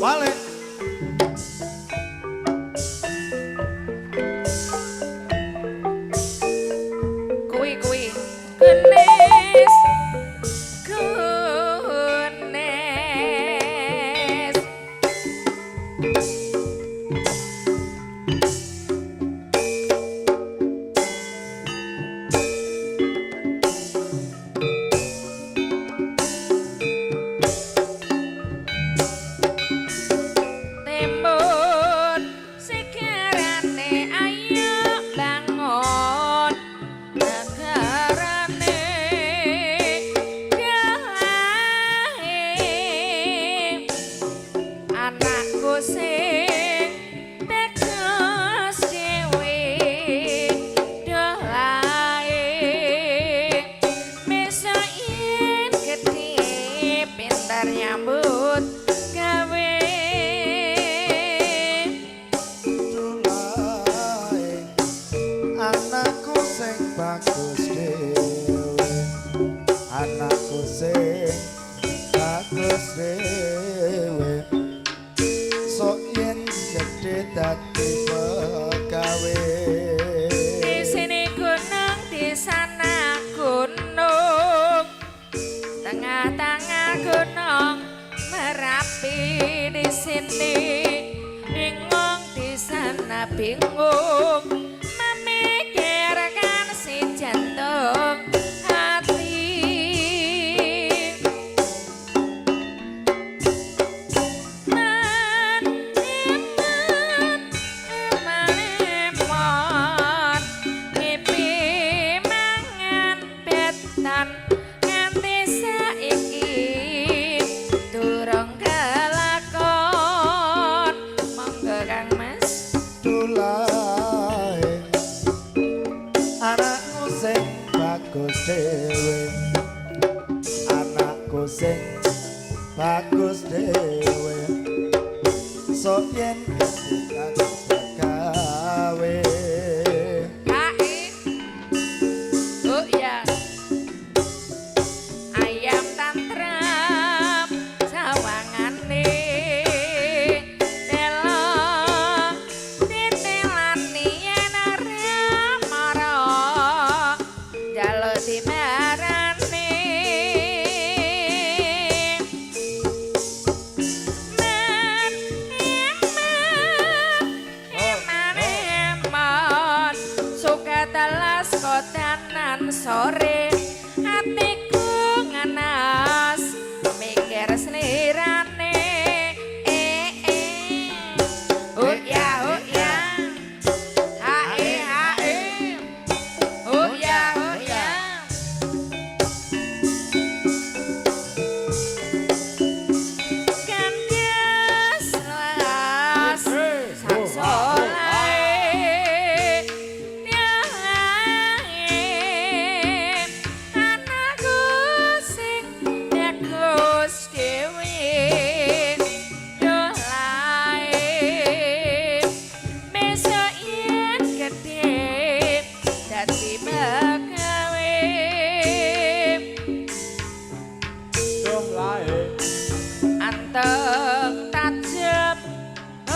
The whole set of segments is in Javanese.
Balik. Kuwi kuwi. Genes. Genes. Timun segarane ayo bangun negarane gawe anakku sing bagus dhewe dolae besok yen gedhe pinter nyambut gawe. Dulae anakku sing bagus dhewe, anakku sing bagus dhewe, sok yen gedhe dadi pegawe. Di sini gunung, di sana gunung, tengah-tengah gunung Merapi. Di sini bingung, di sana bingung, memikirkan si jantung hati. Man, eman, eman, eman, ngipi mangan betan nganti saiki durung kelakon. Monggo Kang Mas. Dulae anakku sing bagus dhewe, anakku sing bagus dhewe, sok yen gedhe dadi pegawe. HI. Oh ya. Ayam tantram sawangane telo titelani yen ora mara njaluk dimarani. Men eman eman eman suka telas kotanan sore atiku ngenas mikir slirane. Eh eh oh ya, oh ya, ha e ha e, oh ya, oh ya. Kandas las saksolae tiange anakku sing bagus dhewe dolae besok yen gedhe dadi pegawe. Dulae Anteng tajem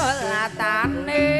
latane.